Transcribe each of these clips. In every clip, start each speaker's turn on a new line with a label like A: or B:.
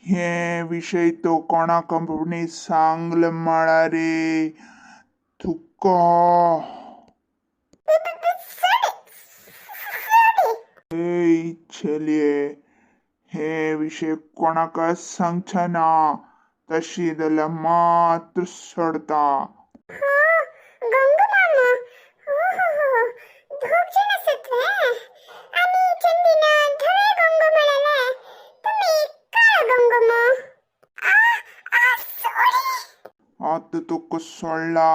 A: हे विशय तो कोणा कंपनी सांगले म्हळ्यार रे तुका. ए चलये, हे विशय कोणाक सांगचे ना, तशी जाल्यार मात्र सोडता.
B: हो गंगू मामा, हो हो हो, दोग जाण आसात वे. आनी चंदीन धवे गंगू म्हळेले, तुमी काळो गंगू मू. आ आ सोडी.
A: आतां तुका सोडला.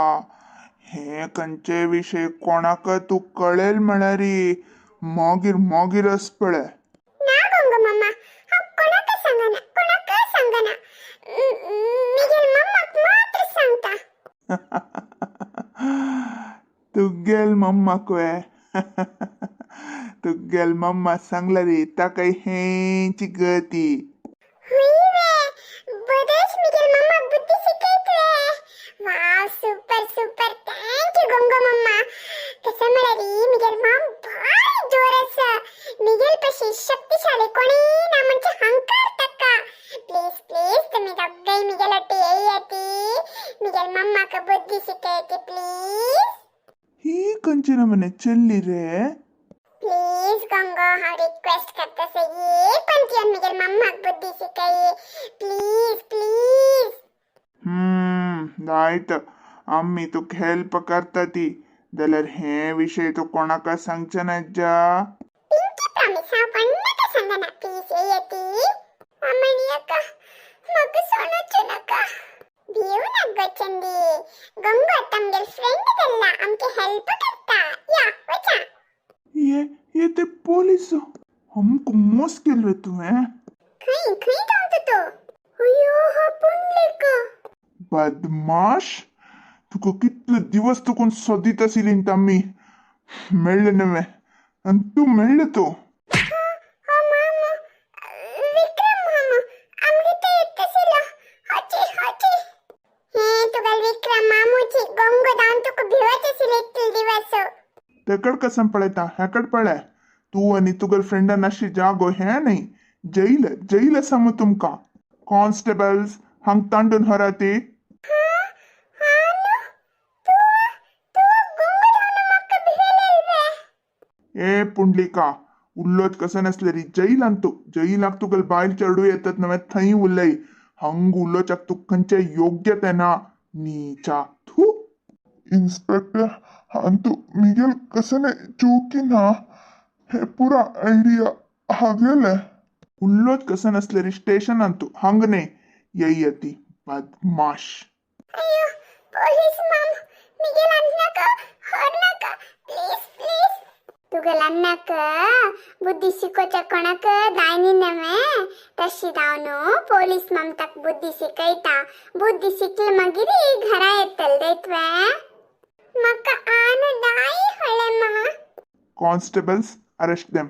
A: हे खंयचे विशय कोणाक तूं कळेल म्हळ्यार मागीर मागीर आस पळय.
B: ना गंगू मामा, हांव कोणाक सांगना, कोणाक सांगना. मिगेल मम्माक मात्र सांगता.
A: तुगेल मम्माक वे? तुगेल मम्मा सांगला रे ताका हेंची गती.
B: हुई वे, बदस मिगेल मम्माक बुद्धी शिकयत वे. Wow, super super, thank you Gangu mamma. कसं म्हळ्यार मिगेल माम भारी जोर आसा. मिगेल पशी शक्तिशाली कोणी ना म्हणजे हंकार ताका. प्लीज प्लीज, तुमी दोगांय मिगेल ಒಟ್ಟಿ येयाती, मिगेल मम्माक बुद्धी शिकयती प्लीज.
A: ही खंयची नमने चल्ली रे?
B: प्लीज गंगो, हांव रिक्वेस्ट करता से, ये पण येवन मिगेल मम्माक बुद्धी शिकय, प्लीज प्लीज.
A: रायट, आम्ही तुका हेल्प करता ती, जाल्यार हे विशय तूं कोणाक सांगचे ना जा.
B: पिंकी प्रॉमिस, हांव कोणाक सांगना. प्लीज येयाती. अमणी अक्का, म्हाका सोडूचे नाका. भिवू नाक गो चंदी, गंगो आतां आमगेल फ्रेंड जाल्ला, आमकां हेल्प करता. या वचा.
A: ये ये ते पोलीस हमको मोस केल रे तुवें.
B: खंय खंय धांवता तो? अयो, हो पुंडलीक.
A: बदमाश, तुका कितले दिवस तुकून सोदीत आशिल्ली आमी, मेळ्ळे नवे आनी तूं मेळ्ळे तो.
B: हो मामा, विक्रम मामा आमगे ते येत आशिल्लो. होचे होचे, हे तुगेल विक्रम मामूची गंगो धांवन तुका भिवच आशिल्ले इतले दिवस.
A: तेकड कसम पळयता, हेकड पळय. तूं आनी तुगेल फ्रेंडान अशी जागो हें न्ही, जैल जैल आसा मू तुमकां. कॉन्स्टेबल्स, हांग तांडून व्हरात.
B: न्हू, तूं तूं गंगो धांवन म्हाका भियेलेल वे?
A: ए पुंडलिका, उल्लोत कसं नसले रे जैलान तूं. जैलाक तुगेल बायल चेडू येतात नवे, थंय उलय. हंग उलोवच्याक तुका खंयचे योग्यता ना, नीचा थू. इन्स्पेक्टर, अंतु मिगेल कसने चूकी ना, हे पुरा आयडिया हागेले. उल्लोत कसं नसले रे स्टेशन अंतु हंग न्ही. येयती बदमाश.
B: अयो पोलीस माम, मिगेल अन्नाक हर नाका, प्लीज प्लीज. तुगेल अन्नाक बुद्धी शिकोवच्या कोणाक दायनी नवे, तशी धांवन पोलीस माम ताक बुद्धी शिकयता. बुद्धी शिकले मागीर घरा येतल रे. म्हाका आन दाय हळे मा.
A: Constables, arrest them.